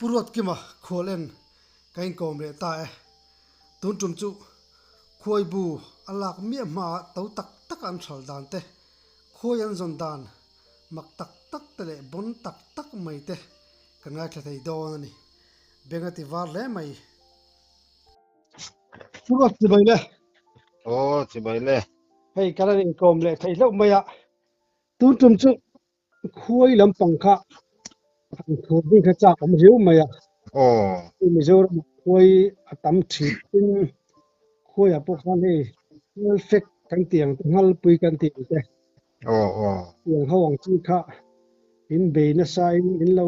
Pu Ruatkima khual en ka inkawm leh ta e. Tun tum chu khuai bu a lak miah hmaah to tak tak an hral dan te, khuai an zawn dan mak tak tak te leh bon tak tak mai te kan ngaithla thei dawn a ni. Beng a ti var hle mai. Pu Ruat chibai le. Aw chibai le. Hei kan han inkawm leh theih hlauh mai a. Tun tum chu Khuai lampang kha an thur ding kha chak awm riau mai a. Aw. Mizoram ah khuai a tam thin in khuai ah pawh khan hei ngal fek kan tih ang te ngalpui kan tih ang te. Aw aw. Tiang ho ang chi kha in bei nasa in in lo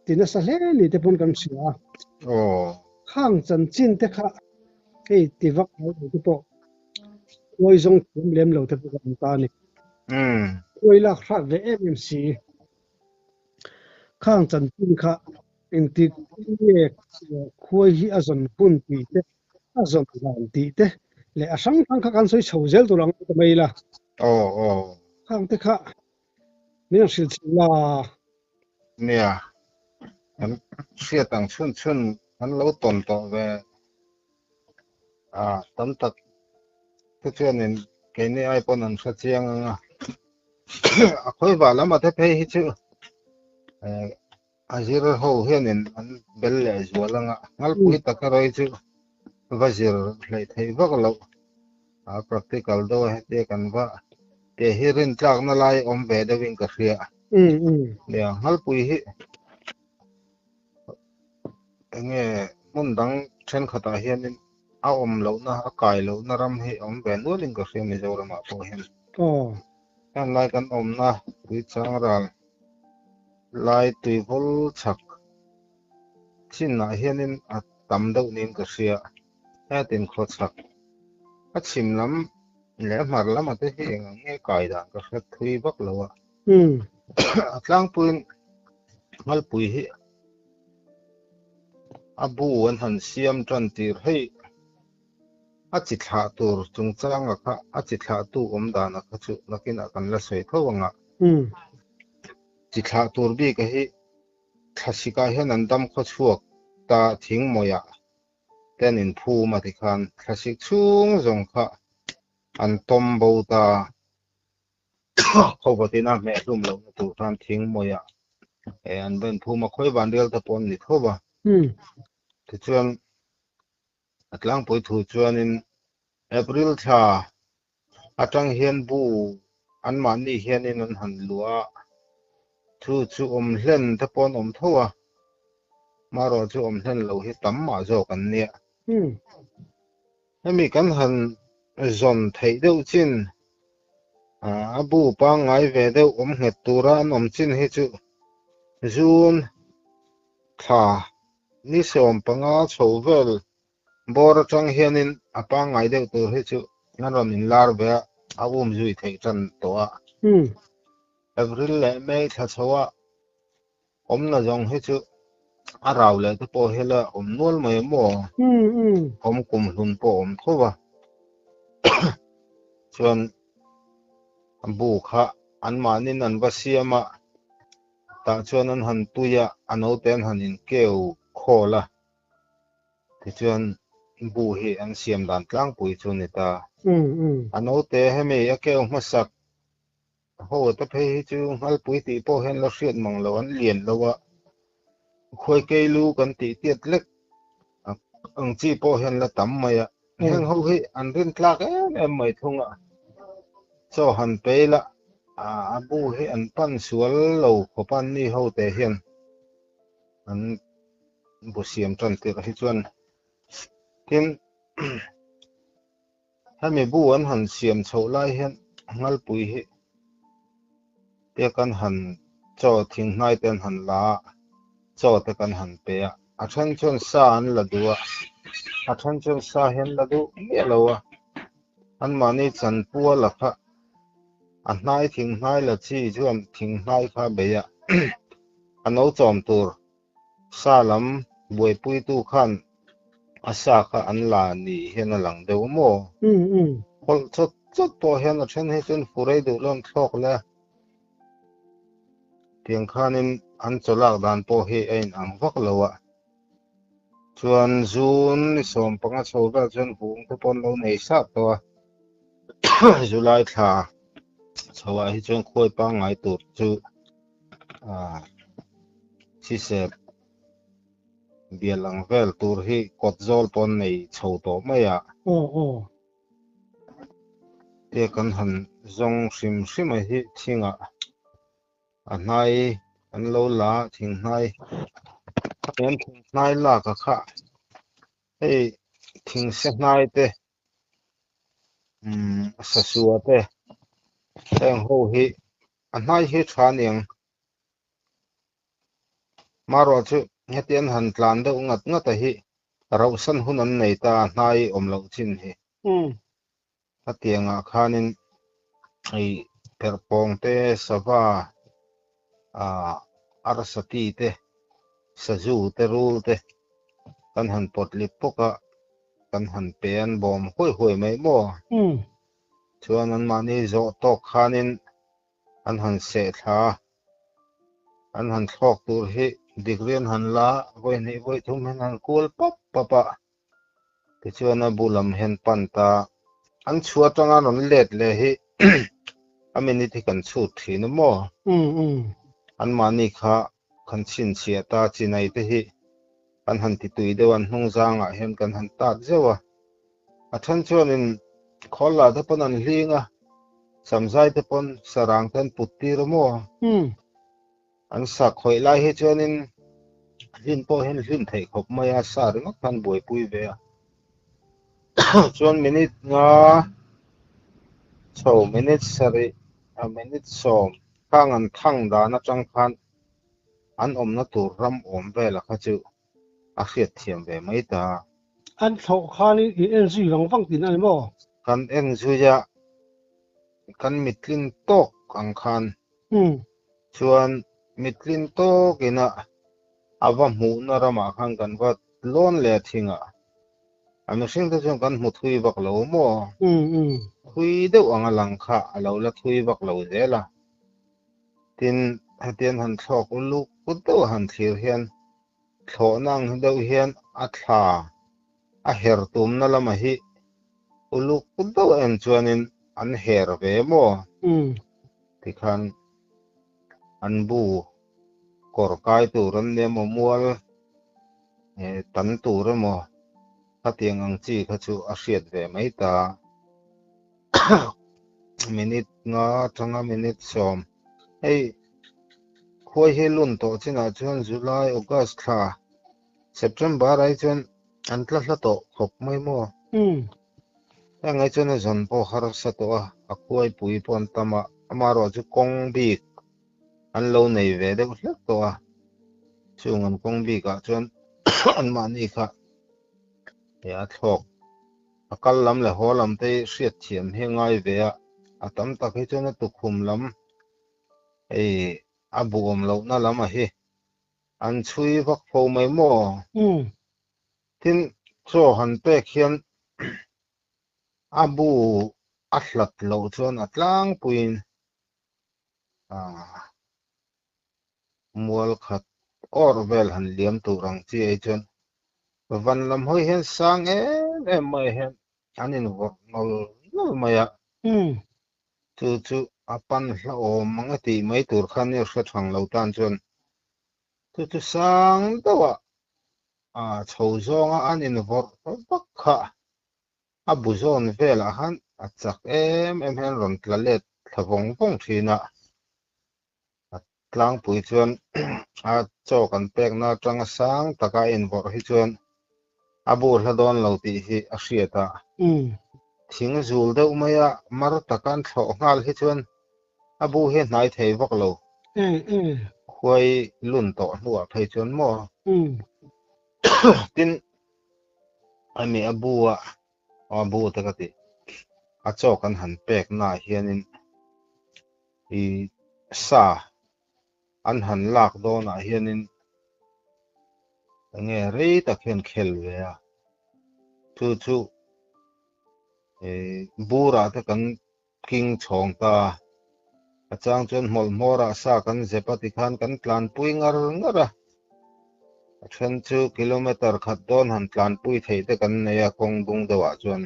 ti nasa hle ni te pawn kan hria a. Aw. Khang chanchin te kha hei ti vak lo te pawh Khuai zawng thiam lem lo te pawh an ta a ni. Khuai lak hrat ve em em si. Khang chanchin kha engtik nge khuai hi a zawn hun tih te, a zawn dan tih te leh a hrang hrang kha kan sawi chho zel tur ang ta mai la. Aw aw. Khang te kha min han hrilh chhin la. Nia, kan hriat ang chhun chhun kan lo tawn tawh ve a, tam tak te chuanin keini ai pawn an hre chiang ang a, a khawivah lam a te phei hi chu eh a zir ho hianin an bel leh zual ang a, ngalpui tak erawh hi chu va zir hleih theih vak loh a practical deuh a hetia kan va tih hi rintlakna lai awm ve deuhin ka hria. Nia, ngalpui hi Enge hmun dang thenkhatah hianin a awm lohna, a kai lohna ram hi a awm ve nualin ka hria Mizoramah pawh hian. Heng lai kan awmna Tuichang ral lai tuivawl chhak chinah hianin a tam deuh niin ka hria. Hetin khaw chhak a chhim lam leh a hmar lamah te hi eng ang nge kai dan ka hre thui vak lo a. A tlangpuiin Ngalpui hi a bu an han siam tan tir hei a chi thlah tur chungchanga kha a chi thlah tu awm dana kha chu nakinah kan la sawi tho ang a. Chi thlah tur bika hi thlasikah hian an dam khaw chhuak ta thing mawia te an inphum a tikhan thlasik chhung zawng kha an tawm bo ta. Khawvatin a hmeh hlum lohna tur khan thing mawia eh an va inphum a, khawi van rial te pawh an ni tho va. Tichuan a tlangpui thu chuanin April thla atang hian bu anmahni hianin an han luah a, chu chu awm hlen te pawh an awm tho a, marawh chu awm hlen lo hi tam mah zawk an nia. Hemi kan han zawn theih deuh chin a bu pangngai ve deuh awm nghet tura an awm chin hi chu June thla ni 15 chho vel bawr atang hianin a pangngai deuh tur hi chu an rawn inlar ve a, a um zui theih tan tawh a. April leh May thla chho a Awmna zawng hi chu a rau leh te pawh hi la awm nual mai maw? Awm kum hlun pawh awm tho va. Chuan bu kha anmahnin an va siam a, tah chuan an han tui a, a naute an han inkeu khawl a. Tichuan bu hi an siam dan tlangpui chu a ni ta. A naute hemi a keu hmasak Ho te phei hi chu Ngalpui tih pawh hian la hriat mang lo, an lian lo a, khuaikei lu kan tih tiat lek ang chi pawh hian la tam mai a. Heng ho hi an rin tlak em em mai thung a, chaw han pei la, a bu hi an pan sual lo khawp a, ni ho te hian an bu siam tan tirh hi chuan tin Hemi bu an han siam chhoh lai hian Ngalpui hi te kan han chaw thinghnai te an han la a, chaw te kan han pe a, a then chuan sa an la duh a, a then chuan sa hi an la duh miah lo a, anmahni chanpual a kha a hnai thinghnai la chi chuan thinghnai kha a bei a, a no chawm tur Sa lam buaipuitu khan a sa kha an la ni hian a lang deuh maw? Hawlh chawt chawt pawh hian a then hi chuan furei duh lo an thlawk le. Tiang khanin an chaw lak dan pawh hi a inang vak lo a. Chuan June ni 15 chho vel chuan vung te pawh an lo nei sap tawh a. July thla chhoah hi chuan khuai pangngai tur chu ah sisep bial ang vel tur hi kawt zawl pawh an nei chho tawh mai a. Aw aw. Tia kan han zawng hrim hrim a hi thingah a hnai an lo la a, thing hnai an thing hnai lak a kha hei thing se hnai te umm sasua te heng ho hi a hnai hi tha aniang. Marawh chu heti an han tlan deuh ngat ngat a hi rauhsan hun an nei ta a hnai awm loh chin hi. Hetiangah khanin hei perhpawng te, sava, ah arsa ti te, sazu te, rul te kan han pawt lip pawk a, kan han pe an bawm huai huai mai maw? Chuan anmahni zawh tawk khanin an han seh thla a, an han thlawk tur hi degree an han la a, vawi hnih vawi thum hian an han kual pap pap a, tichuan a bu lam hian pan ta an chhuah atanga rawn let leh hi a minute hi kan chhut thin a maw? Anmahni kha kan chhinchhiah ta chinai te hi kan han ti tui deuh a, an hnung zangah hian kan han tat zeuh a, a then chuanin khawl lah te pawn an hling a, samzai te pawn sarang te an put tir a maw? An sa khawih lai hi chuanin hlin pawh hian hlin theih khawp mai a, sa ringawt khan buaipui ve a. Chuan minute nga chho minute sarih a minute 10 khang an thang dan atang khan an awmna tur ram awm vela kha chu a hriat thiam ve mai ta. An thlawh khan in en zui vang vang tihna a ni maw? Kan en zui a, kan mittlin tawk ang khan Chuan mittlin tawkin a a va hmuhna ramah khan kan va lawn leh a thing a, a mihring te chuan kan hmu thui vak lo maw? Thui deuh anga lang kha a lo la thui vak lo zel a. Tin, hetian han thlawk uluk deuh han thlir hian thlawhna ang deuh hian a thla a her tumna lamah hi uluk deuh en chuanin an her ve maw? Tikhan an bu kawr kai tur an nia maw mual tan tur emaw khatiang ang chi kha chu a hriat ve mai ta. Minute nga atanga minute 10 hei khuai hi lun tawh chinah chuan July, August thla September ai chuan an tla hla tawh khawp mai maw. Heng ai chuan a zawn pawh harsa tawh a, a khuaipui pawh an tam a, amaherawhchu kawng bik an lo nei ve deuh hlek tawh a, chung an kawng bikah chuan anmahni kha a thlawk a kal lam leh haw lam te hi hriat thiam hi a ngai ve a, a tam tak hi chuan a tukhum lam hei a buhawm lohna lam a hi an chhui vak fo mai maw? Tin, chaw han pek hian a bu a hlat loh chuan a tlangpuiin mual khat awr vel han liam tur ang chi ai chuan van lam hawi hian sang em em mai hian an invawrh nawl nawl mai a. Chu chu a pan hlauhawm ang a tih mai tur khan i hre thang lo tan chuan chu chu sang deuh a a chho zawnga an invawrh vak kha a bu zawn velah khan a chak em em hian rawn tla let thla vawng vawng thin a. A tlangpui chuan a chaw kan pekna atanga sang taka a invawrh hi chuan a bu hla dawn lo tih hi a hriat a. Thing zul deuh maia mar taka an thlawh nghal hi chuan a bu hi a hnai thei vak lo. Khuai lun tawh hnuah phei chuan maw? Tin, ami a bu a, a bu te ka ti, a chaw kan han pek naah hianin i sa an han lak dawnah hianin enge rei tak hian khel ve a, chu chu i burah te kan king chhawng ta. A chang chuan hmawlh hmawrah sa kan zep a tikhan kan tlanpui ngar ngar a. A then chu kilometer khat dawn han tlanpui theih te kan nei a kawng dung deuhah chuan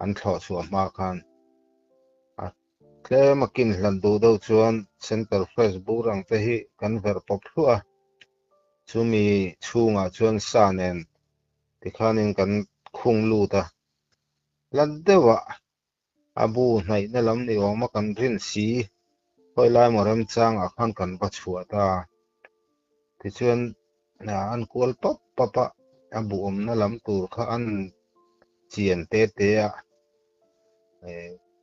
an thlawh chhuah hma khan. A tlem a kin hlat duh deuh chuan center fresh bur ang te hi kan verh pawp hluah a. Chumi chhungah chuan sa nen tikhanin kan khung lut a. Hlat deuhah a bu hnaihna lam ni awma kan rin si khawi lai maw remchangah khan kan va chhuah ta. Tichuan an kual pap pap a, a bu awmna lam tur kha an chian te te a,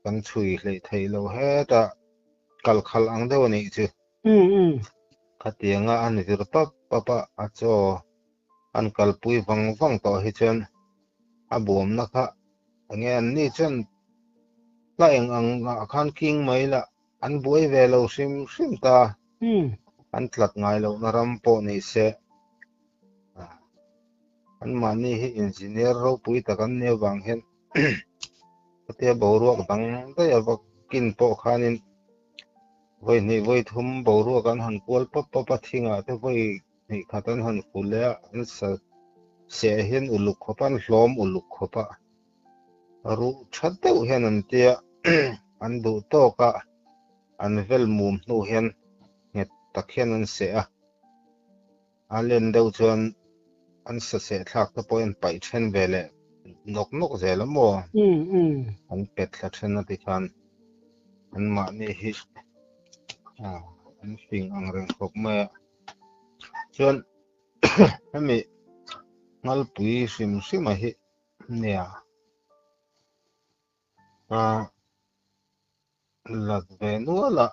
kan chhui hleih theih loh hetah kal khalh ang deuh a nih chu. Khatianga an vir pap pap a, a chaw an kalpui vang vang tawh hi chuan a buamna kha enge an ni chuan hla eng ang ah khan king mai la an buai ve lo hrim hrim ta an tlat ngai lohna ram pawh ni se an mahni hi engineer ropui tak an nia vang hian hetia boruak dang daih a va kin pawh khanin vawi hnih vawi thum boruak an han kual pawp pawp a thingah te vawi Hnih khat an han fu leh a, an sa seh hian uluk khawp a, an hlawm uluk khawp a, ruh tha deuh hian an tia an duh tawk a, an vel mum hnu hian nghet tak hian an seh a, a len deuh chuan an sa seh thlak te pawh hian paih then ve leh nawk nawk zel a maw? An pet thla then a tikhan anmahni hi an fing ang reng khawp mai a. Chuan hemi Nghalpui hrim hrim a hi nia ka lat ve nual a,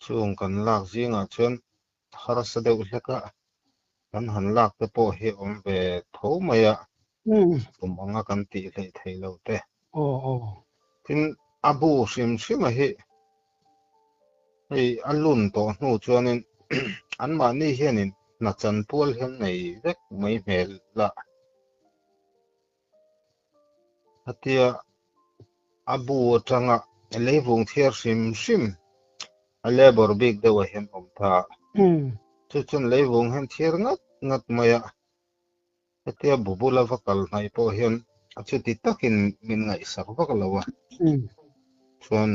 chung kan lak zingah chuan harsa deuh hlek a kan han lak te pawh hi awm ve tho mai a, tum anga kan tih hleih theih loh te. Tin, a bu hrim hrim a hi Hei a lun tawh hnu chuanin anmahni hianin hna chan pual hian nei vek mai hmel la. Hetia a bu atanga leivung thiar hrim hrim a labour bik deuhah hian awm ta. Chu chuan leivung hian thiar ngat ngat mai a. Hetia bu bula va kal hnaih pawh hian a chuti takin min ngaihsak vak lo a. Chuan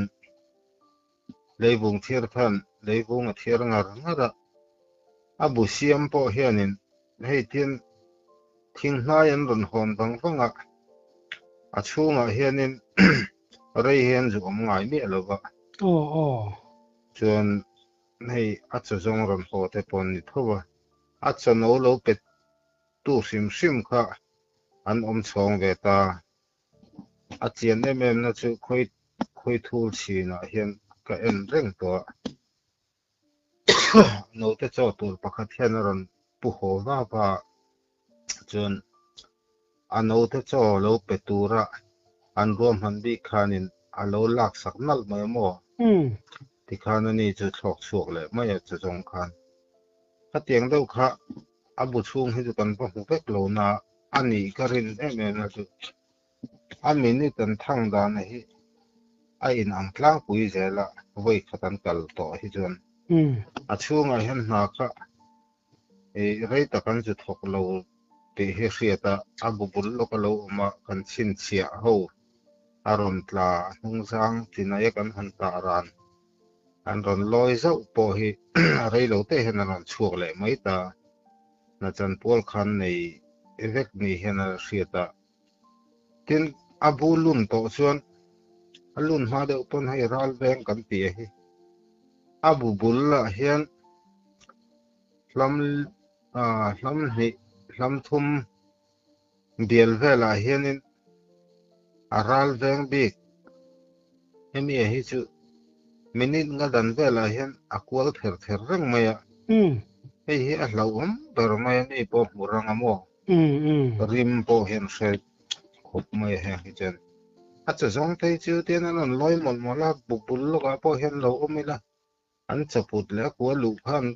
leivung thiar khan leivung a thiar ngar ngar a, a bu siam pawh hianin hei tin thing hnai an rawn hawn vang vang a, a chhungah hianin rei hian zu awm ngai miah lo va. Chuan hei a chaw zawng rawn haw te pawh an ni tho a. A chawno lo pe tu hrim hrim kha an awm chhawng ve ta. A chian em em na chu khawi khawi thul chinah hian ka en reng tawh a. Naute chaw tur pakhat hian a rawn pu haw va va a, chuan a naute chaw lo pe tura an ruahman bik khanin a lo laksak nalh mai a maw? Tikhan ani chu thlawk chhuak leh mai a chu zawng khan. Khatiang deuh kha a bu chhung hi chu kan va hmu vek lo na a nih ka rin em em na chu a minute an thang dana hi a in ang tlangpui zel a vawi khat an kal tawh hi chuan a chhungah hian hna kha rei tak an zu thawk lo tih hi hriat a, a bu bul lawk a lo awm a kan chhinchhiah ho a rawn tla a hnungzang chinai a kan han tah ran. An rawn lawi zauh pawh hi a rei lo te hian an rawn chhuak leh mai ta. Hnachan pual khan nei vek ni hian a hriat a. Tin, a bu lun tawh chuan a lun hma deuh pawn hei ral veng kan ti a hi. A bu bul ah hian hlam hlam hnih hlam thum bial velah hianin a ral veng bik hemi a hi chu minute nga dan velah hian a kual ther ther reng mai a, hei hi a hlauhawm ber mai a mi pawh hmu rang a maw rim pawh hian hre khawp mai a heng hi chuan a chaw zawng phei chu tian an rawn lawi mawlh mawlh a buk bul lawkah pawh hian lo awm ila An chaput leh a kua luh khan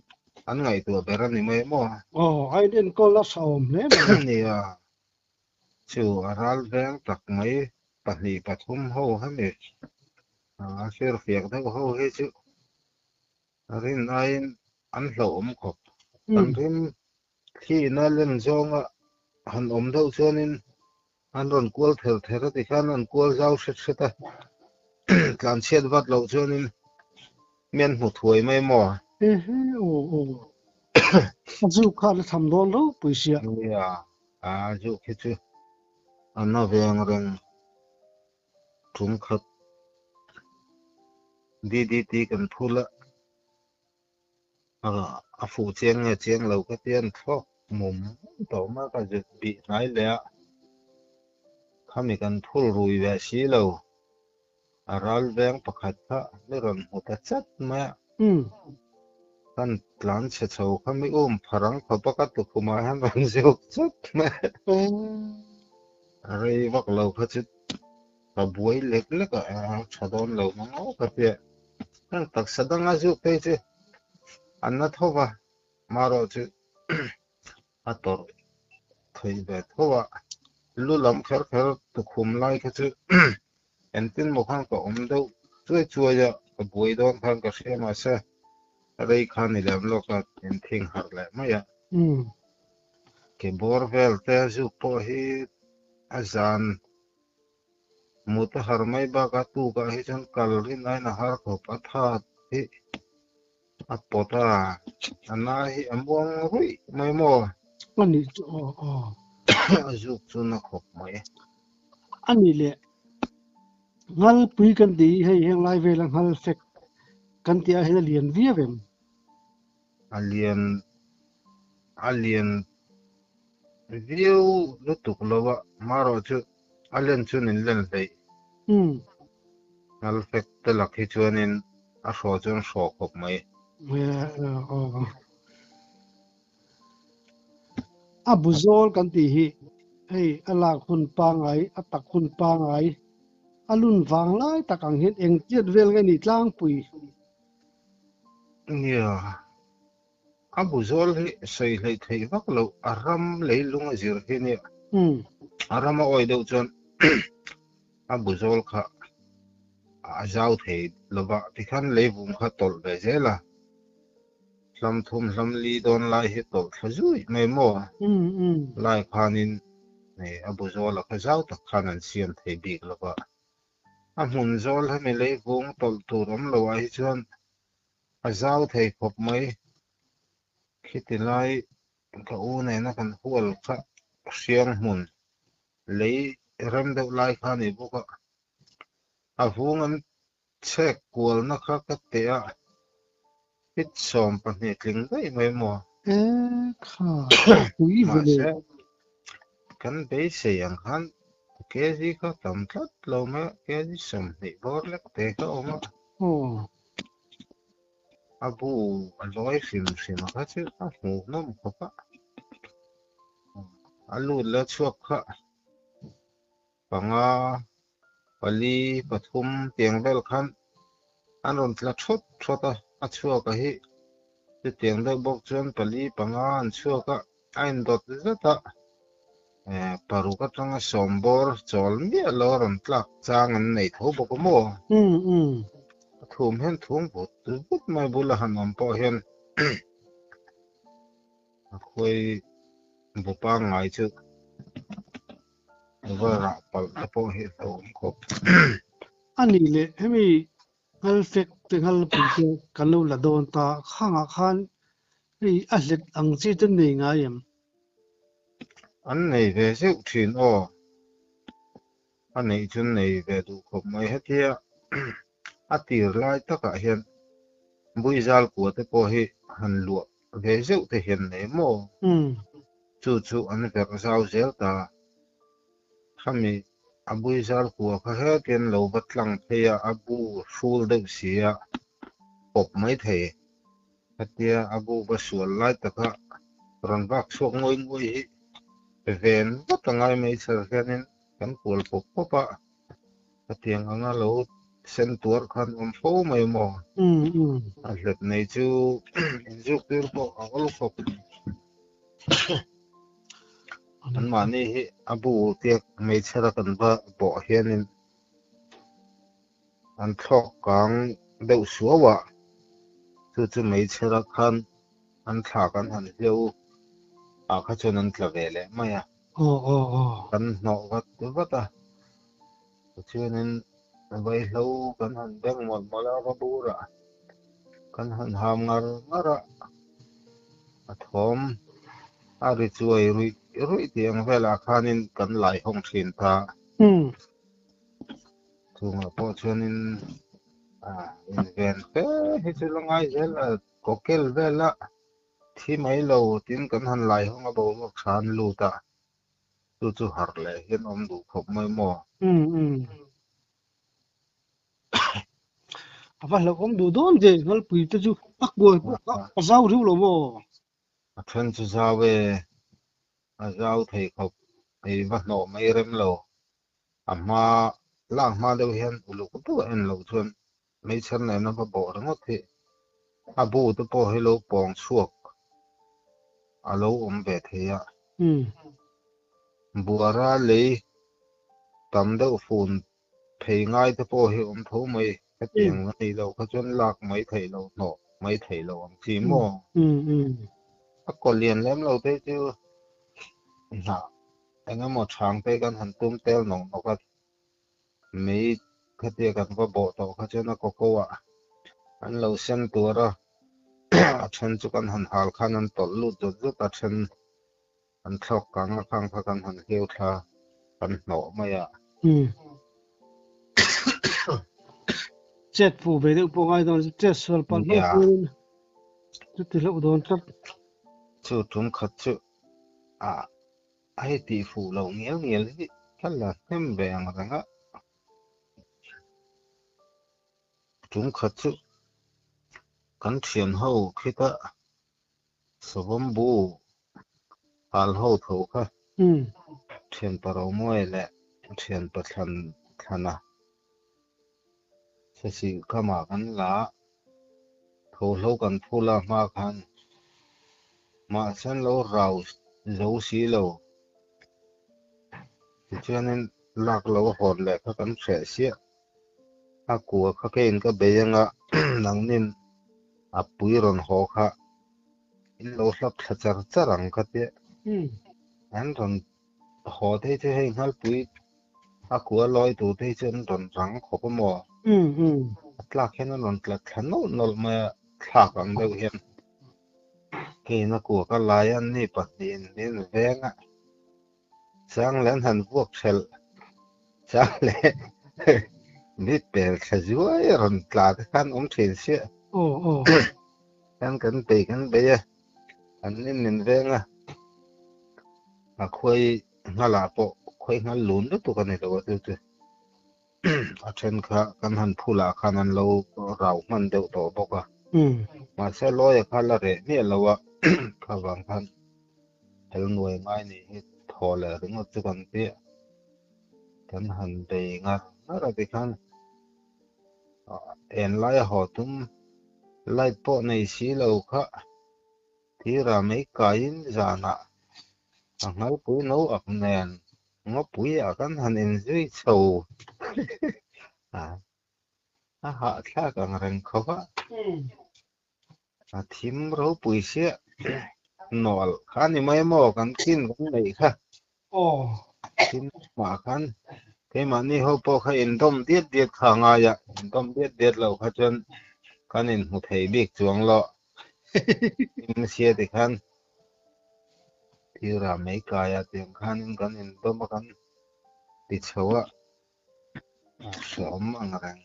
an ngaihtuah ber a ni mai maw? Aw, a inenkawl a hrahawm hle mai. Nia, chu a ral veng tak mai 2, 3 ho hemi A fir fiak deuh ho hi chu rin aiin an hlauhawm khawp. Kan rim thihna len zawnga han awm deuh chuanin an rawn kual ther ther a tikhan an kual zau hret hret a, tlanchhiat vat loh chuanin mi an hmu thuai mai maw? Ehe aw aw a zuk kha a la tham dawn ropui sia. Nia, a zuk hi chu a na veng reng tum khat DDT kan phul a, a fuh chiang nge chiang lo ka tia an thlawk mum tawh mai a, ka zut bih hnai leh a, khami kan phul rui ve si lo, a ral veng pakhat kha mi rawn hmu ta chat mai a, kan tlan chhe chho kha mi um pharang khawp a ka tukhumah hian rawn zuk chat mai a. Rei vak lo kha chu ka buai lek lek a, tha dawn lo mang ngawt ka tia. Heng taksa danga zuk phei chu an na tho va, marawh chu a tawrh theih ve tho a. Lu lam kher kher tukhum lai kha chu engtin maw khan ka awm deuh chuai chuai a, ka buai dawn khan ka hria mahse rei kha ni lem lawk a, inthing harh leh mai a. Ke bawr vel te zuk pawh hi a zan mut a har mai bakah tukah hi chuan kal rin aiin a har khawp a that hi a pawt a, a na hi a muang ruih mai maw? A nih chu aw aw. A zuk chu na khawp mai. A nih leh Nghalpui kan tih hi hei heng lai vela nghal fek kan tih ah hian a lian viau em? A lian a lian viau lutuk lo a, marawh chu a len chuan in len hleih. Ngal fek te lak hi chuanin a hraw chuan hraw khawp mai. A bu zawl kan tih hi hei a lak hun pangai, a tak hun pangai, a lun vang lai tak ang hian engtiat vel nge ni tlangpui? Nia, a bu zawl hi sawi hleih theih vak loh, a ram leilung a zir hi nia. A ram a awi deuh chuan a bu zawl kha a zau thei lo va, tikhan leivung kha tawlh ve zel a, hlam thum hlam li dawn lai hi tawlh thla zui mai maw? Lai khanin a bu zawla kha zau tak khan an siam thei bik lo va. A hmun zawl hemi leivung tawlh tur awm lo ah hi chuan a zau thei khawp mai. Khiti lai ka u nena kan hual kha hriang hmun lei rem deuh lai kha a ni bawk a, a vung an chhek kualna kha ka teh a, hit 12 tling daih mai maw? E kha, pui ve le. Mahse, kan beisei ang khan kg kha tam tlat lo mai a, kg 20 bawr lek te kha awm a. Aw. A bu a lawi hrim hrim a kha chu a hmuhnawm khawp a, a lut leh a chhuak kha panga pali pathum tiang vel khan an rawn tla thawt thawt a, a chhuak a hi chutiang deuh bawk chuan pali panga an chhuak a, a indawt zet a, paruk atanga sawm bawr chawl miah lo a rawn tlak chang an nei tho bawk a maw? A thum hian thum vut vut mai bula han awm pawh hian a khuai bu pangngai chu va rah palh te pawh hi a hlauhawm khawp. A nih leh hemi nghal fek te nghal pui te kan lo la dawn ta khangah khan hei a hlet ang chi te nei ngai em? An nei ve zeuh thin aw. A neih chu nei ve duh khawp mai. Hetia a tir lai takah hian Buizal kua te pawh hi han luah ve zeuh te hian nei maw? Chu chu an verh zau zel ta. Khami a Buizal kua kha hetian lo va tlang phei a, a bu hrul deuh si a, pawp mai thei. Hetia a bu va sual lai taka rawn vak chhuak ngawi ngawi hi ven vat a ngai mai chher hianin kan kual pawp pawp a, hetiang anga lo sen tuar khan awm fo mai maw? A hlet nei chu inzuk tir pawh a awl khawp. Anmahni hi a bu tiak hmeichhera kan va bawh hianin. An thlawk kang deuh suau a, chu chu meichher ah khan an thla kan han hleuh ah kha chuan an tla ve leh mai a. Kan hnawh vat vat a, tichuanin vaihlo kan han beng mawlh mawlh a, va bur ah kan han ham ngar ngar a, a thawm a ri chuai ruih ruih tih ang velah khanin kan lai hawng thin ta. Chungah pawh chuanin inven fe hi chu la ngai zel a, kawkel vela thi mai lo tin kan han lai hawng a boruak tha an lut a, chu chu harh leh hian awm duh khawp mai maw? A va hlauhawm duh dawn ve, Ngalpui te chu a kuai pawh a zau riu lo maw? A then chu zau e, a zau thei khawp, ei va hnawh mai rem lo. A hma lak hma deuh hian uluk deuh a en loh chuan meichher nena va bawh ringawt hi a bu te pawh hi lo pawng chhuak a lo awm ve thei a. Buara lei tam deuh fun phei ngai te pawh hi awm tho mai. Hetiang a nih loh kha chuan lak mai theih loh hnawh mai theih loh ang chi maw? A kaw lian lem lo te chu hnah eng emaw chhang te kan han tum tel nawk nawk a, mei khatia kan va bawh tawh kha chuan a kaw ko ah an lo sen tur a, a then chu kan han hal khan an tawlh lut zawt zawt a, then an thlawk kang a khang kha kan han hliau thla kan hnawh mai a. Chet fuh ve deuh pawh ngai dawn, chet sual palh hlauh chuan chuti hlauh dawn tlat. Chu tum khat chu a A hei tih fuh loh ngial ngial hi ka la hnem ve ang reng a. Tum khat chu kan thian ho khita Savawm bu hal ho tho kha thian pa Romawi leh thian pa Thlan Thlana Sasih kamah kan la a, thohlo kan phul a hma khan mahse an lo rau zo si lo. Tichuanin lak lo a hawn leh kha kan hreh siah. A kua kha keiin ka bei anga nangnin a pui rawn haw kha in lo hlap thla char char ang ka tia. An rawn Haw te chu hei Nghalpui a kua lawi tur te hi chu an rawn rang khawp a maw? A tlak hian an rawn tla thla nawlh nawlh mai a, thlak ang deuh hian. Keiin a kua ka lai a, ni pahnihin min veng a, chang leh an han vuak hrelh, chang leh mi pel thla zuai a rawn tla te khan awm thin sia. Hian kan bei kan bei a, an nin min veng a. A khuai nghalah pawh khuai nghal lun lutuk a ni lo a chu chu a then kha kan han phulah khan an lo rau hman deuh tawh bawk a. Mahse lawia kha la reh miah lo a kha vang khan hel nuai ngai nih hi thaw leh ringawt chu kan piah kan han bei ngar ngar a tikhan en laia haw tum light pawh nei si lo kha. Thira mei kaiin zanah a nghalpui no ak nen ngawpui ah kan han inzui chho a, a hahthlak ang reng khawp a, a thim ropui siah nawlh kha a ni mai maw kan khin kan neih kha. Thim mah khan keimahni ho pawh kha indawm diat diat kha a ngai a, indawm diat diat loh kha chuan kan inhmu thei bik chuang lo. Thim sia ti khan thira mei kaia tiang khanin kan indawm a kan ti chho a, a hrehawm ang reng.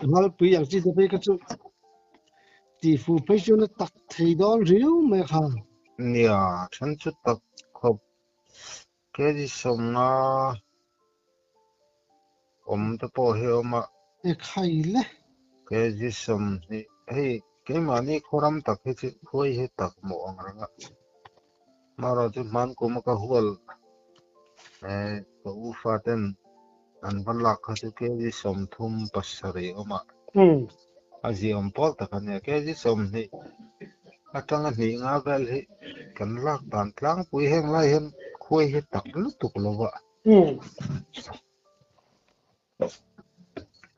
Ngalpui ang chi te phei kha chu tih fuh phei chuan a tak thei dawn riau mai kha. Nia, then chu tak khawp kg sawmnga awm te pawh hi a awm a. E khai le. Kg 20 hei keimahni khawram tak hi chu khuai hi tak mawh ang reng a. Hmarawh chu hman kum a ka hual ka u fa ten an va lak kha chu kg 37 awm a. A ziah awm pawl tak a nia kg 20 atanga hnih nga vel hi kan lak dan tlangpui heng lai hian khuai hi tak lutuk lo va.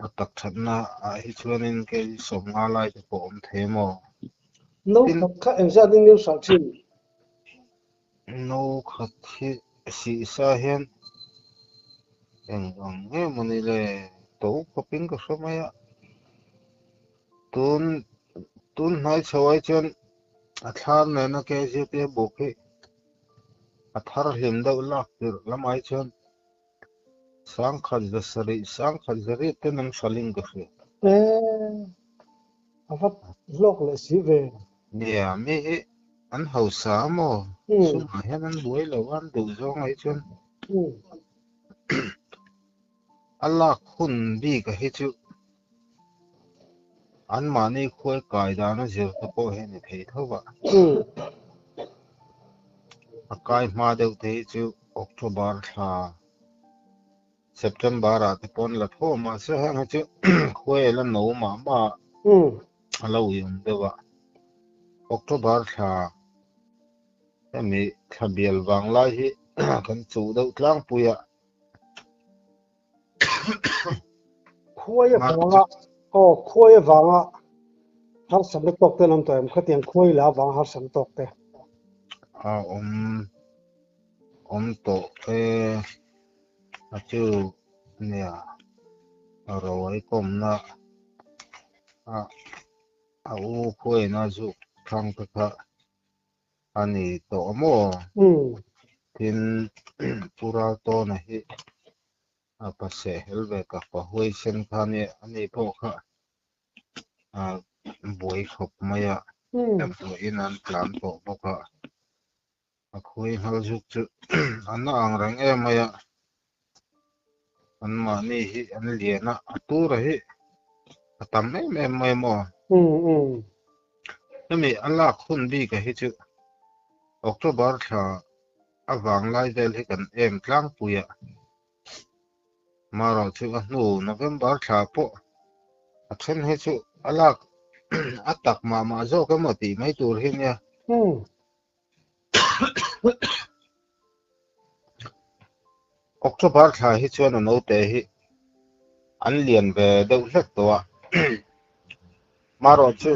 A tak thatna ah hi chuanin kei 50 lai te pawh awm thei maw? No Tin, khat kha engzat in nge hralh thin? No khat hi sihsa hian eng ang nge maw ni le? To khawpin ka hre mai a. Tun tun hnai chho ai chuan a thlar nena KZT a buk hi a thar hlim deuh lak tirh lamah hi chuan 1070, 1080 ten an hraling ka hria. E, a va hlawk leh si ve. Nia, mi hi an hausa a maw? Sumah hian an buai lo a, an duh zawng ai chuan a lak hun bik a hi chu anmahni khuai kai dan a zir te pawh hi a ni thei tho va. A kai hma deuh te hi chu October thla, September ah te pawh an la tho a, mahse heng hi chu khuai a la no mah mah a lo uiawm deuh a. October thla hemi thla bial vang lai hi kan chuh deuh tlangpui a. Khuai avanga aw khuai avanga harsatna tawk te an awm tawh em? Khatiang khuai la avanga harsatna tawk te. A awm awm tawh e a chu nia ro ai kawmna a a u khuaina zuk thlang te kha a ni tawh a maw? Tin, Pu Raltawna hi a pa sehhel ve tak pa huaisen kha a nia, ani pawh kha a buai khawp mai a, damdawiin an tlan tawh bawk a, a khuai nghal zuk chu a na ang reng em mai a, anmahni hi an lian a, a tura hi a tam em em mai maw? Hemi a lak hun bik a hi chu October thla a vanglai vel hi kan em tlangpui a, marawh chu a hnu November thla pawh a then hi chu a lak a tak mah mah zawk emaw tih mai tur hi nia. October thla hi chuan a naute hi an lian ve deuh hlek tawh a, marawh chu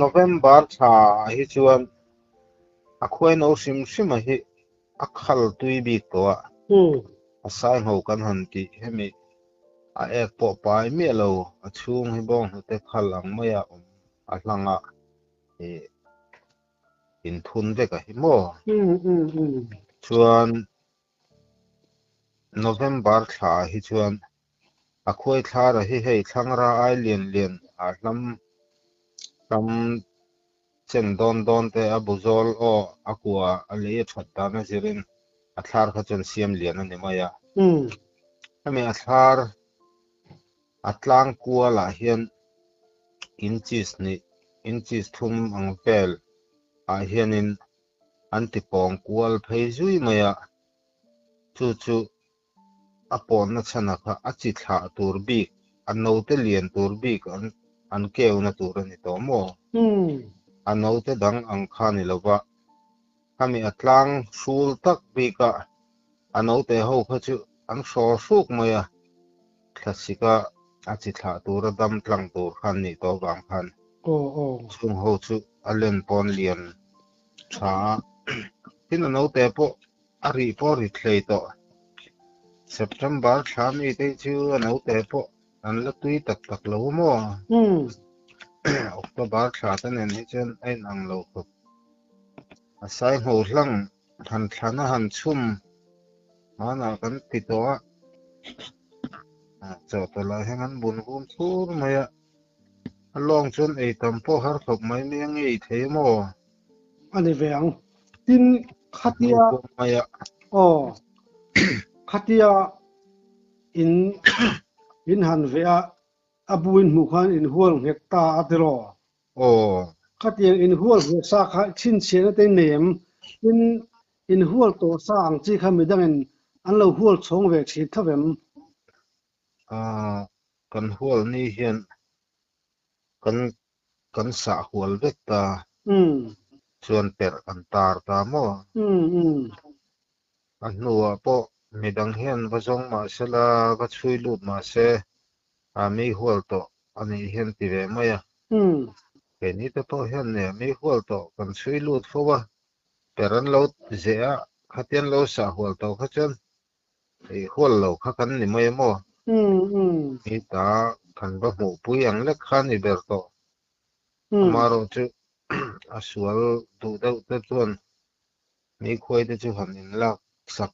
November thla ah hi chuan a khuai no hrim hrim a hi a khal tui bik tawh a, a sai ngho kan han tih hemi a ek pawh pai miah lo, a chhung hi bawng hnute khal ang mai a awm a hlang a. Ih inthun vek a hi maw? Chuan November thla ah hi chuan a khuai thlara hi hei thlangra ai lian lian a hlam hlam chen dawn dawn te a bu zawl aw a kua a lei a that dan a zirin a thlar kha chuan siam lian a ni mai a. Hemi a thlar A tlang kualah hian inches hnih, inches thum ang vel ah hianin an ti pawng kual phei zui mai a, chu chu a pawnna chhana kha a chi thlah tur bik, a note lian tur bik an an keuna tur a ni tawh maw? A note dang ang kha ni lova, khami a tlang hrul tak bika a note ho kha chu an hraw hruk mai a. Thlasika a chi thlah tura dam tlang tur khan nih tawh vang khan chung ho chu a len pawn lian tha a, tin a naute pawh a rih pawh a rit hlei tawh. September thla mi te chu a naute pawh an la tui tak tak lo maw? October thla te nen hi chuan a inang lo khawp. A sai ngho hlang han thlan a han chhum hmanah kan ti tawh a, chawhtawlh ah hian an bun vum thur mai a, a lawng chuan ei tam pawh har khawp mai mai a ngei thei maw? A ni ve ang. Tin, khatia mai a. Aw, khatia in in han ve a, a bu in hmuh khan in hual nghet ta a tiraw? Aw. Khatiang inhual ve sa kha chhinchhiahna te nei em? Tin, inhual tawh sa ang chi kha midangin an lo hual chhawng ve thin tho em? Aaa, kan hual ni hian kan kan sah hual vek ta. Chuan perh kan tar ta maw? A hnuah pawh midang hian va zawng mah se la, va chhui lut mah se. A mi hual tawh a nih hian ti ve mai a. Keini te pawh hian nia mi hual tawh kan chhui lut fo a, per an lo zeh a, khatian lo sah hual tawh kha chuan ei hual lo kha kan ni mai a maw? Mi ta kan va hmuhpui ang lek kha a ni ber tawh. Amaherawhchu a sual duh deuh te chuan mi khuai te chu han inlak sak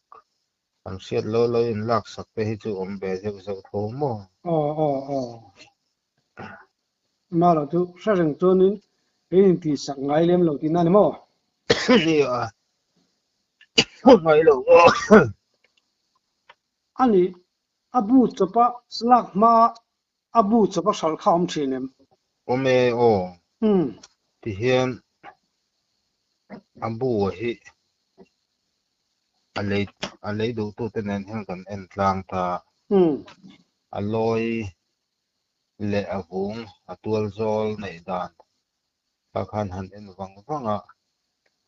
An hriat lo lo in lak sak te hi chu awm ve zeuh zeuh tho maw? Aw aw aw. Mah lo chu hre reng chuanin in intih sak ngai lem lo tihna ni maw? Nia, ngai lo maw? A nih, a bu chawpa lak hma a bu chawpa hralh kha awm thin em? Awm e aw. Tihian a bu hi a lei a lei duhtute nen hian kan en tlang ta. A lawi leh a vung a tual zawl neih dan kha khan han en vang vang a,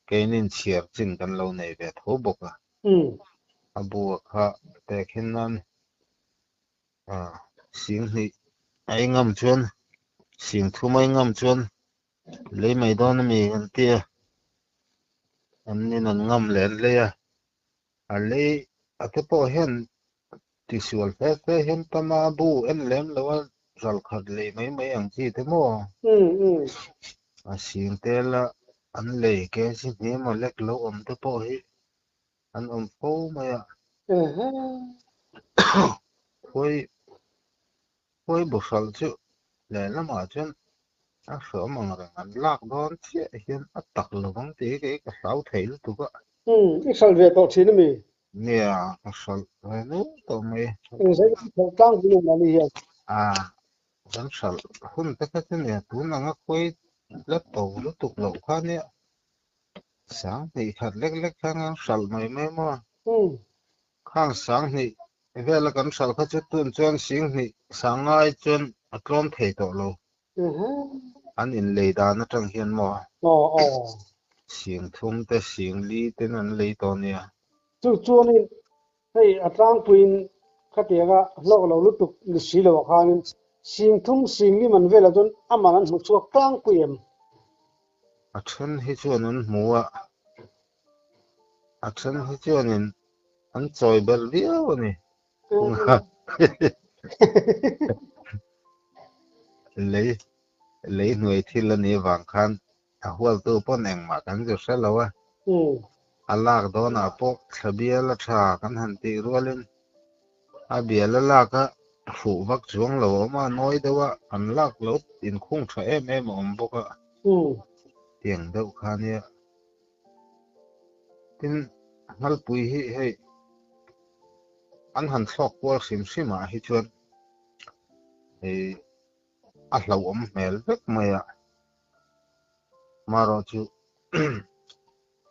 keinin chhiar chin kan lo nei ve tho bawk a. A bu a kha tehkhin nan sing hnih a engam chuan sing thum a engam chuan Lei mai dawn a mi an ti a, an nin an ngam leh an lei a, a lei a te pawh hian tisual fe fe hian tama bu en lem lo a ral khat lei mai mai ang chi te maw? A sing tel a an lei ke chi hniam a lek lo awm te pawh hi an awm fo mai a. Khuai Khuai bu hralh chu lehlamah chuan a hrawm ang reng an lak dawn chiah hian a tak lo vang tih hi kei ka hlau thei lutuk a. Umm, i hralh ve tawh thin a mi? Nia, ka hralh ve nual tawh mai. Eng zai i hralh tlang hun awm ani hian? A, kan hralh hun te kha chu nia, tun anga khuai la to lutuk loh kha nia, sang hnih khat lek lek khan kan hralh mai mai maw? Umm. Khang sang hnih vela kan hralh kha chu tun chuan sing hnih sang ngai chuan a tlawm thei tawh lo. An inlei dan atang hian maw sing thum te sing li ten an lei tawh nia. Chu chuanin hei a tlangpuiin khatianga hlawk lo lutuk ni si loah khanin sing thum sing li man velah chuan a man an hmu chhuak tlangpui em? A then hi chuan an hmu a, A then hi chuanin an chawi belh viau a ni. Lei lei hnuai thil a nih avang khan a hualtu pawn engmah kan zu hre lo a. A lak dawnah pawh thla bial a tha kan han tih rualin a bial a lak a hruh vak chuang lo a awm a, nawi deuh a an lak lo inkhung tha em em a awm bawk a. Tiang deuh kha nia. Tin, Nghalpui hi hei an han thlawk kual hrim hrim ah hi chuan hei a hlauhawm hmel vek mai a, marawh chu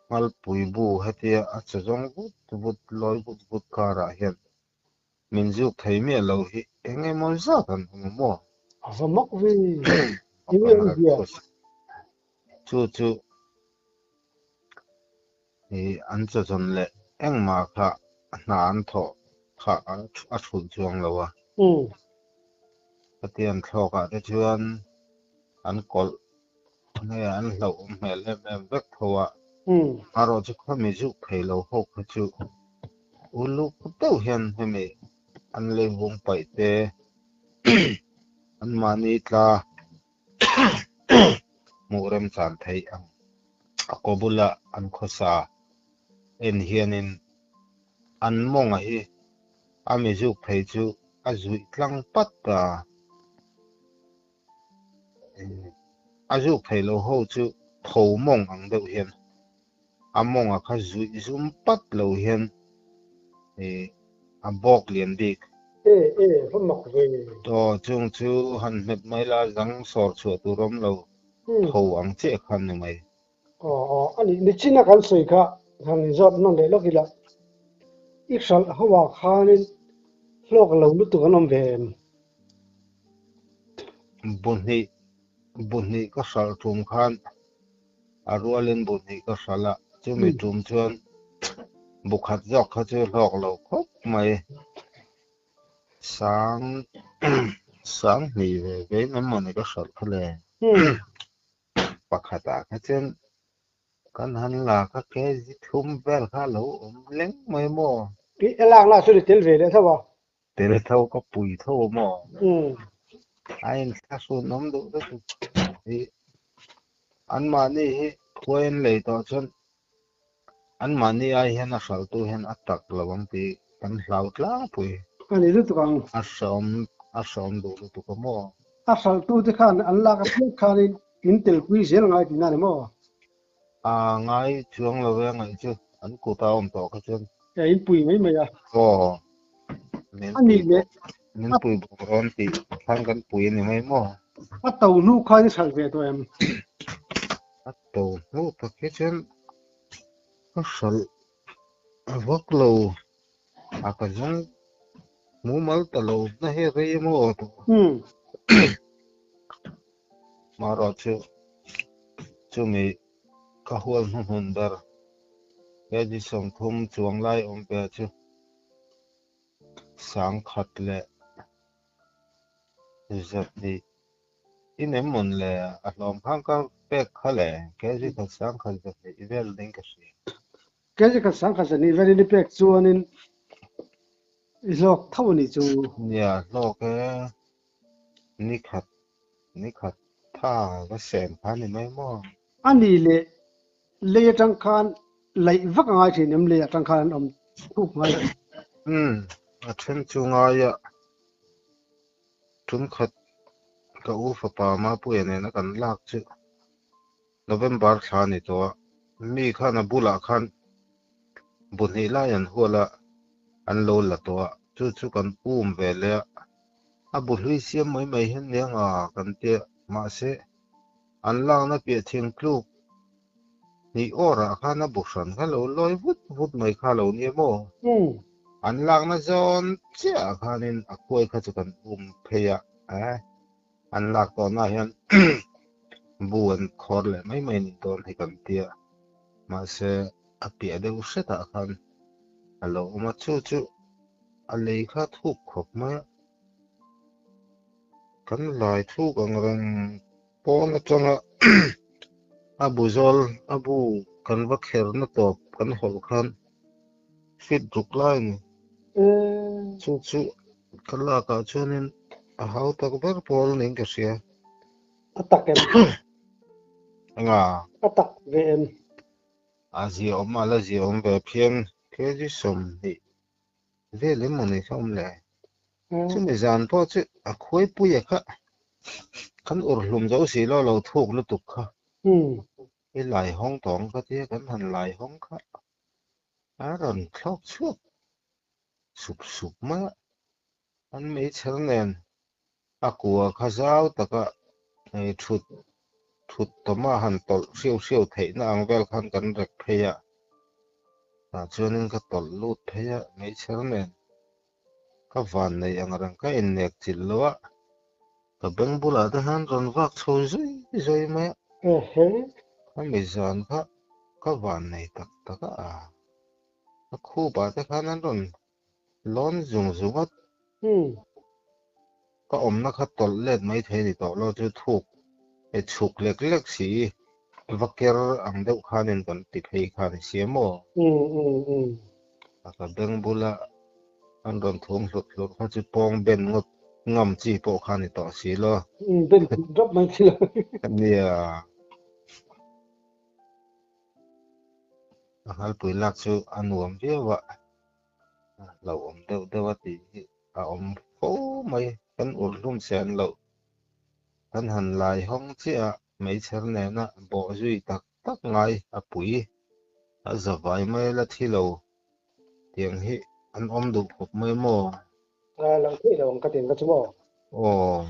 Nghalpui bu hetia a che zawng vut vut lawi vut vut karah hian Min zuk thei miah lo hi eng emaw zat an awm a maw? A va mak ve. Eng eng bia? Chu chu i an chawchawn leh engmah kha hna an thawh kha a thulh chuang lo a. Khatiang thlawk ah te chuan an kawlh nge an hlauh awm hmel em em vek tho a. Erawh chu khami zuk thei lo ho kha chu Uluk deuh hian hemi an leivung paih te anmahni tla hmuh remchan theih ang. A kaw bula an khawsa en hianin an mawnga hi a mizuk phei chu a zuih tlang pat a, a zuk thei lo ho chu tho mawng ang deuh hian a mawnga kha zuih zum pat lo hian ih a bawk lian bik. E e va mak ve. Aw chung chu han hmet mai la zang sawr chhuah tur awm lo tho ang chiah kha ni mai. Aw aw a nih nichin a kan sawi kha han inzawt nawn leh lawk ila i hralh ho ah khanin hlawk lo lutuk an awm ve em? Bu hnih bu hnih ka hralh tum khan a rualin bu hnih ka hralh a, chumi tum chuan bu khat zawk kha chu hlawk lo khawp mai. Sang Sanghnih ve ve in emaw ni ka hralh kha le. Pakhatah kha chuan kan han la kha kg thum vel kha a lo awm leng mai maw? I lak lah chu ni tel ve leh tho a. Tel tho ka pui tho maw? A inthlahrun awm duh vek i anmahni hi khuai an lei tawh chuan Anmahni ai hian a hralhtu hian a tak lo ang tih kan hlau tlangpui. A ni lutuk ang. A hreawm, a hreawm duh lutuk a maw? A hralhtu te khan an lak apiang khanin in telpui zel ngai tihna a ni maw? A ngai chuang lo e, ngaih chu an kut a awm tawh kha chuan. E, in pui mai mai a. Aw, min A nih leh. Min pui bawk rawn tih khan kan pui a ni mai maw? A to hnu khan i hralh ve tawh em? A to hnu tak hi chuan ka hralh a vak lo, a ka zawng mumal ta lo na hi rei emaw tawh. Marawh chu chumi ka hual hnuhnun ber kg 30 chuang lai awm ve chu Sangkhat leh zahnih i nem mawn le a hlawm khan ka pek kha le kg khat sangkhat zahnih i vel ding ka hria. Kg khat sangkhat zahnih velin i pek chuanin i hlawk tho a nih chu. Nia hlawk e, nikhat nikhat tha va sem kha ni mai maw? A nih leh Lei atang khan laih vak a ngai thin em? Lei atang khan an awm thuk ngai lo. Umm, a then chu ngaia tum khat ka u fapa Mapuia nena kan lak chu November thla a ni tawh a, mi khan a bulah khan bu hnih lai an hual a, an lo la tawh a, chu chu kan um ve leh a, a bu hlui siam mai mai hian nia nga kan tia, mahse An lakna piah thingtluk hnih awrah khan a bu hran kha lo lawi vut vut mai kha lo nia maw? An lakna zawn chiahah khanin a khuai kha chu kan um phei a, an lak tawhnaah hian bu an khawr leh mai mai ni dawn hi kan tia. Mahse a piah deuh hretah khan a lo awm a, chu chu a lei kha thuk khawp mai a. Kan lai thuk ang reng pawn atanga a bu zawl a bu kan va kherna tawp kan hawlh khan fit ruk lai a ni. Chu chu ka lakah chuanin a hau tak ber pawl niin ka hria. A tak em? Anga? A tak ve em? A ziaawm a la ziaawm ve phian kg 20 Vel em maw ni kha awm le? Chumi zan pawh chu a khuaipuia kha kan ur hlum zo si lo lo thuk lutuk kha. I lai hawng tawng ka tia kan han lai hawng kha a rawn thlawk chhuak sup sup mai a. An meichher nen a kua kha zau taka hei thut thut tawma han tawlh hriau hriau theihna ang vel khan kan rek phei a, tah chuanin ka tawlh lut phei a, meichher nen ka van nei ang reng ka innek chilh lo a, ka beng bulah te hian rawn vak chho zui zui mai a, khami zan kha ka van nei tak tak a, a khupah te khan an rawn Lawn zung zung a ka awmna kha tawlh let mai thei a ni tawh lo chu thuk e chhuk lek lek si va ker ang deuh khanin kan ti phei kha a ni si a maw? A ka beng bula an rawn thum hlut hlut kha chu pawng ben ngawt ngam chi pawh kha a ni tawh si lo. Ben drop mai chi lo. Nia. A ngalpui lak chu a nuam viau a. Hlauhawm deuh deuh a tih hi a awm fo mai. Kan ur hlum sen loh kan han lai hawng chiah a, meichher nena bawh zui tak tak ngai a pui a za vai mai la thi lo tiang hi an awm duh khawp mai maw? A lo theih lo ang ka ti ang ka chu maw? Aw.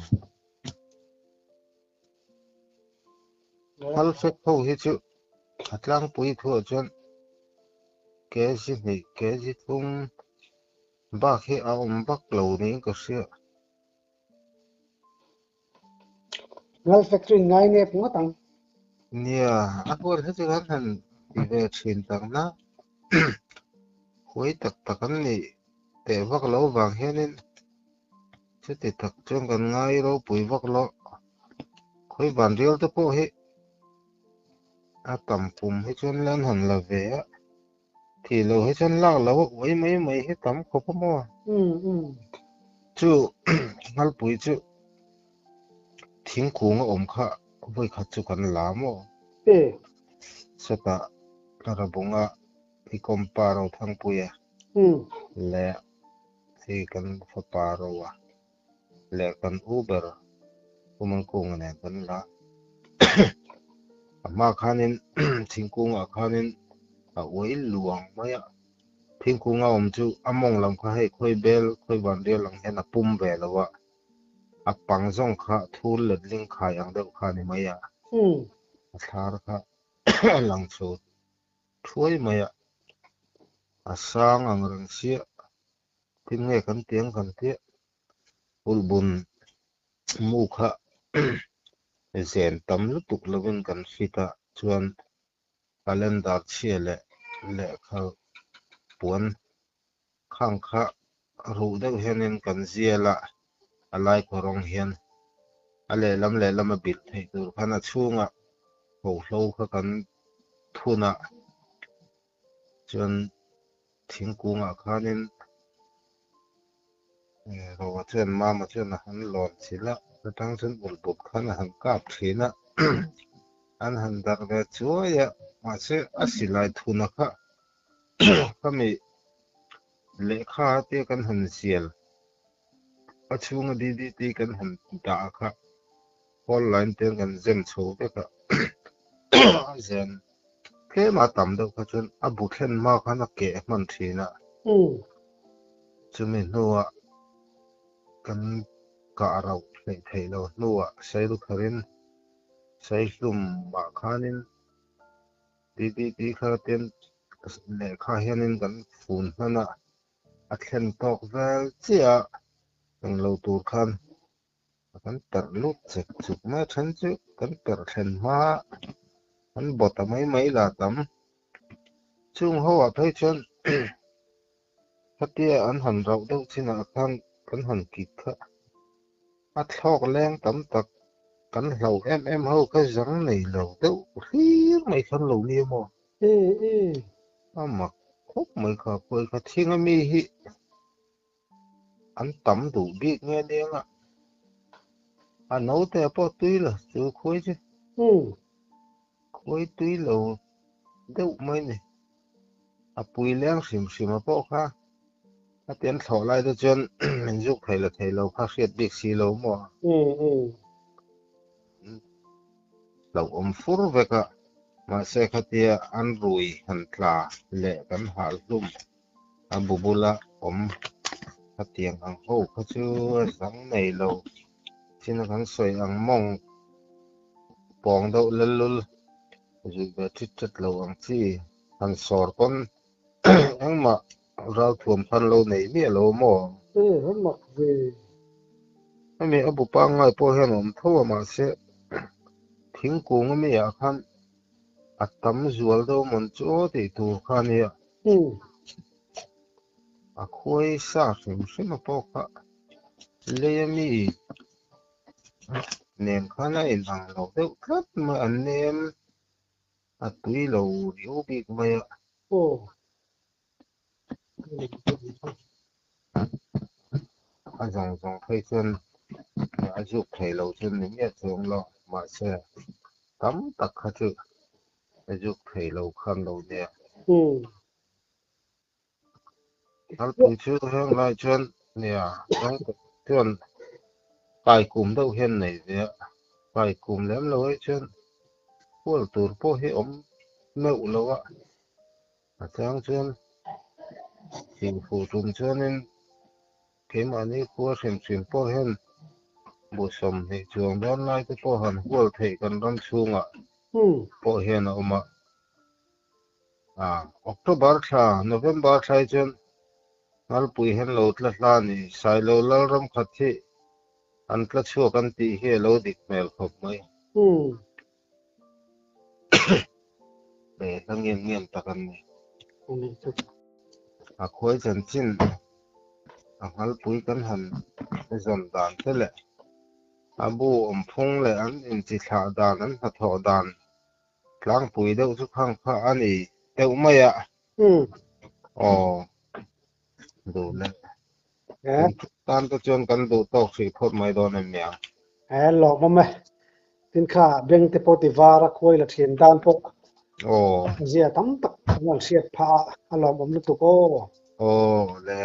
Hal fek ho hi chu a tlangpui thuah chuan kg hnih, kg thum bak hi a awm vak lo niin ka hria. Ngal fek chu in ngai nep ngawt ang. Nia, a hual hi chu kan han ti ve thin tak na. Huai tak tak an nih teh vak lo vang hianin. Chuti tak chuan kan ngai ropui vak lo. Khawi van rial te pawh hi a tam kum hi chuan lan han la ve a, thih loh hi chuan lak loh a uai mai mai hi tam khawp a maw? Chu Nghalpui chu thingkung a awm kha vawikhat chu kan la maw? Sawtah Rabunga i kawmpa Rothangpuia leh hei kan fapa Roa leh kan u ber Pumankunga nen kan la. A hma khanin thingkungah khanin a uai luang mai a, thingkunga awm chu a mawng lam kha hei khawi bel khawi van rial ang hian a pum ve lo a, a pang zawng kha thur letling khai ang deuh kha a ni mai a, a thlar kha a lang chho thuai mai a, a sang ang reng chiah. Tin nge kan ti ang kan tia ulhbun mu kha zen tam lutuk lovin kan fit a chuan calendar chhia leh lehkha puan khang kha ruh deuh hianin kan zial a, a lai kawrawng hian a lehlam lehlam a bilh theih tur khan a chhungah hohlo kha kan thun a chuan thingkungah khanin Roa chuan Mama chuan a han lawn chilh a, atang chuan ulhbut khan a han kap thin a, an han darh ve chuai a, mahse a silai thuna kha khami lehkha te kan han zial a chhunga DDT kan han dah kha phone line te kan zem chho vek a, a zen tlem a tam deuh kha chuan a bu thlen hma khan a keh hman thin a, chumi hnuah kan kah rauh hleih theih loh hnuah Sailukharin Saihlum ah khanin DDT kha ten lehkha hianin kan fun hman a, a thlen tawk vel chiah a englo tur khan Kan perh lut chek chuk mai a then chu kan perh thlen hma kan bawt ta mai mai la tam. Chung ho ah phei chuan khatia an han rauh deuh chinah khan kan han kik kha a thlawk leng tam tak kan hlauh em em ho kha zang nei lo deuh hlir mai khan lo nia maw? A mak khawp mai kha khawi kha thing ami hi. An tam duh bik nge aniang a, a naute pawh tui la chu khuai chu khuai tui lo deuh mai ni. A pui leng hrim hrim a pawh kha a tian thlawh lai te chuan min zuk thei la thei lo kha hriat bik si lo maw? Hlauhawm fur vek a, mahse khatia an rui han tla leh kan hal hlum A bu bula awm khatiang ang ho kha chu a zang nei lo. China kan sawi ang mawng pawng deuh lellul zui ve ṭit ṭet lo ang chi han sawr pawn engmah ralthuam khan lo nei miah lo maw? E, han mak ve. Hemi a bu pangngai pawh hian awm tho a mahse thingkung ami ah khan a tam zual deuh mawn chu aw tih tur kha a nia. A khuai sa hrim hrim a pawh kha lei a mi nen khan a inang lo deuh tlat mai a nem a tui lo riau bik mai a. A zawng zawng phei chuan a zuk thei lo chu ni miah chuang lo mahse tam tak kha chu a zuk thei lo khan lo nia. Halpui chu heng lai chuan nia zawng tak chuan kai kum deuh hian nei ve a, kai kum lem lo ai chuan hual tur pawh hi awm meuh lo a. A chang chuan thingfuh tum chuanin keimahni khua hrim hrim pawh hian bu 20 chuang dawn lai te pawh han hual theih kan ram chhungah pawh hian a awm a. October thla, November thla hi chuan Ngalpui hian lo tla hla a ni. Sailo Lalram khat hi an tla chhuak an tih hi a lo dik hmel khawp mai. Hla ngiam ngiam tak an ni. A khuai chanchin A ngalpui kan han zawn dan te leh a bu awm phung leh an inchi thlah dan, an hnathawh dan tlangpui deuh chu khang kha a ni deuh mai a. Aw, duh leh. Tan te chuan kan duh tawk hrih phawt mai dawn em niang. He lawmawm e. Tin kha beng te pawh ti var a khuai la thian dan pawh. Aw. Zia tam tak an han hriat phah a, a lawmawm lutuk aw. Aw le.